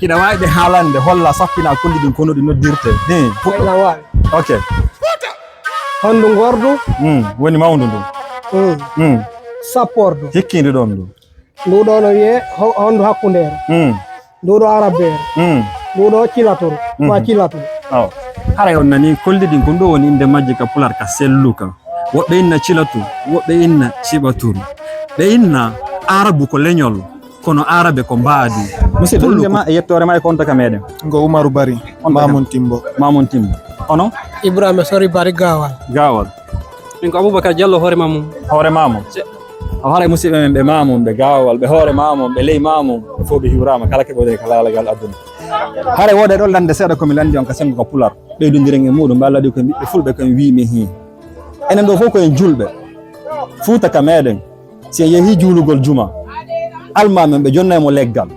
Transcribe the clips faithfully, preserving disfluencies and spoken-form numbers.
Hiɗa waawi ɓe haalande, holla, sappina, kolli ɗin ko no ɗi noddirte. Hin. Ina waawi. Ok. Hondu ngordu? Mm, woni mawndu ndu. Mm. Mm. Sappordu. Hikkiidu ɗon ndu. Ndu ɗo no wiyee ho-, hondu hakkundeeru. Mm. Ndu ɗo arabeeru. Mm. Ndu ɗo cilaturu. Ma Mhm. Cilatu. Awa. Haray on nani kolli ɗin ko ndu woni innde majji ka pular ka selluka. Woɓɓe inna cilatu, woɓɓe inna ciɓaturu. Ɓe inna Arabu ko leñol, kono Arabe ko mbaadi. Musidɗo, innde ma e yettoore ma e ko wonta ka meɗen? Ko Umaru Bari, on Mamun Timbo. Mamun Timbo. Kono? Ibrahima Sori Bari Gawal. Gawal. Min ko Aboubacar Diallo, hoore Mamun. Hoore Mamun. Se- O haray musidɓe men ɓe Mamun, ɓe Gawal, ɓe hoore Mamun, ɓe ley Mamun, ɓe fof ɓe hiwraama, kala keɓoɗe ka laalagal aduna. Haray wooda ɗon lande seeɗa ko mi landi on ka sengo ka pular. Ɓeydondiren e muɗum, ɓe Allah waɗi ko en ɓiɓɓe fulɓe ko en wiimi hi. Enen ɗo fof ko en julɓe. Fuuta ka meɗen. Si en yehi juulugol juma, almaami en ɓe jonnay mo leggal.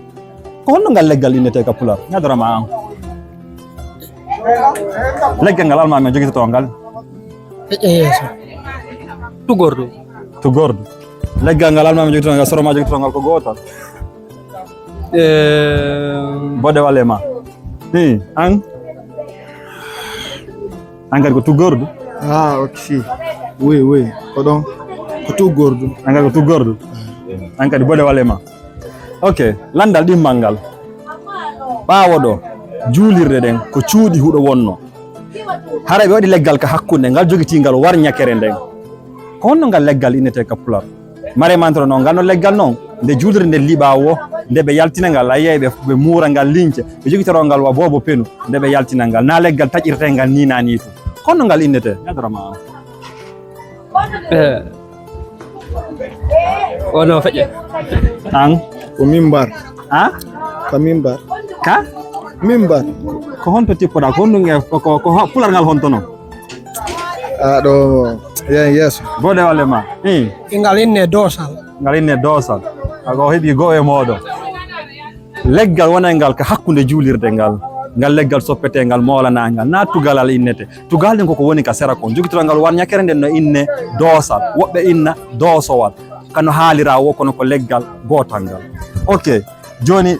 Ko honno ngal leggal innetee ka pular? Ñadorama an. Leggal ngal almaami en jogitoto ngal. Feƴƴa yeeso. Tugordu. Tugordu. Leggal ngal almaami en jogitoto ngal, soroma jogitoto ngal ko gootal. Eh, Boɗewal e ma. Hi, an? An kadi ko tuggordu? Ah, ok. Oui, oui. Ko ɗon. Ko tuggordu. An kadi ko tuggordu? An kadi boɗewal e ma. Ok, landal ɗimmal ngal. Ɓaawo ɗo, juulirɗe ɗen ko cuuɗi huɗo wonno. Haray ɓe waɗi leggal ka hakkunde, ngal jogitii ngal war ñakere nden. Ko honno ngal leggal innetee ka pular? Mare mantoro noon, ngal no leggal noon, nde juulirde nden liɓaa wo, nde ɓe yaltina ngal, a yiyay ɓe, ɓe muura ngal lince, ɓe jogitoro ngal wa boobo penu, nde ɓe yaltina ngal. Na leggal taƴirtee ngal ni na ni tun. Honno ngal innetee? Ñadorama an. Eh. Wono feƴƴa. An? Ko mimbar. Ha? Ko mimbar. Ka? Mimbar. Ko honto tippoɗaa? Ko honɗum e, ko, ko, ko ha-, pular ngal honto non? A ɗo, yen yeeso. Boɗewal e ma. Eh. E ngal inne doosal. Ngal inne doosal. A ko heɓi go'o e mooɗon. Leggal wonay ngal ka hakkunde juulirde ngal. Ngal leggal soppetee ngal, moolanaa ngal. Na tugalal innete. Tugal ɗin koko woni ka sera kon. Jogitoro ngal war ñakere nden no inne doosal. Woɓɓe inna doosowal. Kano haaliraa wo kono ko leggal gootal ngal. Ok. Jooni,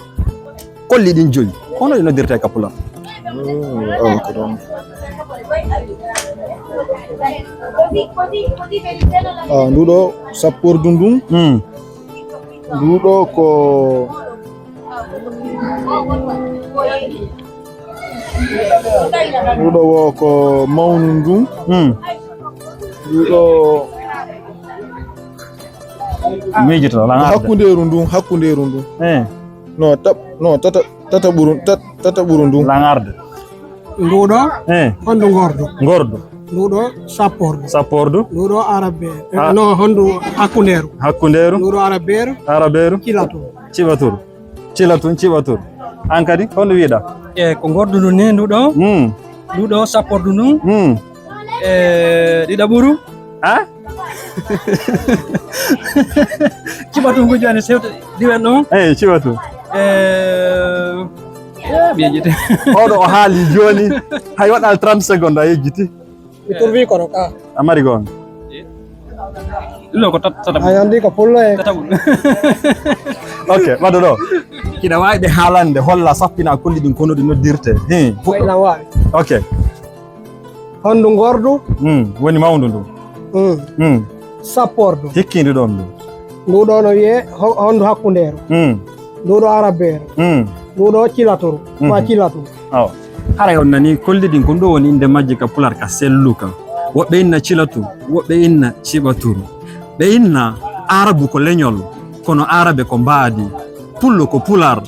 kolli ɗin joyi. Ko honno ɗi noddirtee ka pular? Oh, oh, ko ɗon. Ah, ndu ɗo sappordu ndun. Mm. Ndu ɗo ko, ndu ɗo wo ko mawnu ndun. Mm. Ndu ɗo miijoto, lan arde. Hakkundeeru ndun, hakkundeeru ndun. Eh. No, tab-, no, tata-, tataɓuru, tat-, tataɓuru ndun. Lan arde. Nduɗo, eh, hondu ngordu? Ngordu. Nduɗo sappordu. Sappordu. Nduɗo arabe. Eh, ah, no, hondu hakkundeeru. Hakkundeeru. Nduɗo arabeeru. Arabeeru. Cilaturu. Ciɓaturu. Cilatun, ciɓaturu. An kadi, hondu wiɗa? E ko ngordu ndun ni nduɗo? Mm. Nduɗo sappordu ndun. Mm. E ɗiɗaɓuru. Ha? Ciɓatu ngu jooni sewta diwen ɗon. Eyi, ciɓatu. Eh, eh, ɓe yejjiti. Oɗo o haali jooni, hay waɗal trente secondes a yejjiti. Mi turbi kono ka. A mari goonga. Ɗum ɗo ko tat-, tata. A andi ko pullo e. Tata ɓuri. Ok, waɗu ɗo. Hiɗa waawi ɓe haalande, holla, sappina, kolli ɗin ko no ɗi noddirte. Hin. Ko ina waawi. Ok. Hondu ngordu? Mm, woni mawndu ndu. Mm. Mm. Sappordu. Hikkiindu ɗon ndu. Ndu ɗo no wiyee ho-, hondu hakkundeeru. Mm. Ndu ɗo arabeeru. Mm. Ndu ɗo cilaturu. Ma, mhm, cilatu. Awa. Haray on nani kolli ɗin ko ndu woni innde majji ka pular ka selluka. Woɓɓe inna cilatu, woɓɓe inna ciɓaturu. Ɓe inna Arabu ko leñol, kono Arabe ko mbaadi. Pullo ko pular.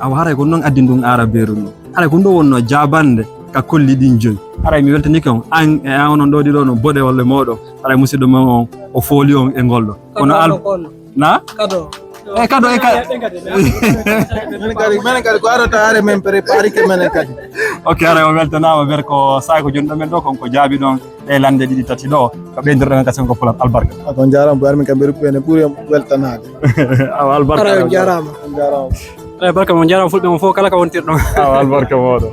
Awa haray ko non addi ndun arabeeru ndun. Haray ko ɗum ɗo wonnoo jaabannde ka kolli ɗin joyi. Haray mi weltanike on, an e an onon ɗo ɗiɗo no boɗe walla mooɗon. Haray musidɗo mon on, o fooli on e ngol ɗo. Kono al-, na? Kado. E kado, e ka-, menen kadi, menen kadi ko arata are men préparé ke menen kadi. Ok, haray o weltanaama ber ko saay ko jooni ɗo men ɗo kon ko jaabi ɗon. Ɗe lande ɗiɗi tati ɗo, ko ɓeydirɗen ka sengo pular albarka. A ko njaram, bo armin kam ɓe ruɓɓe ne ɓuri en weltanaade. Awa albarka. Ara on njaram. On njaram. Albarka mo njaram fulɓe mo fof kala ka wontirɗon. Awa albarka mooɗon.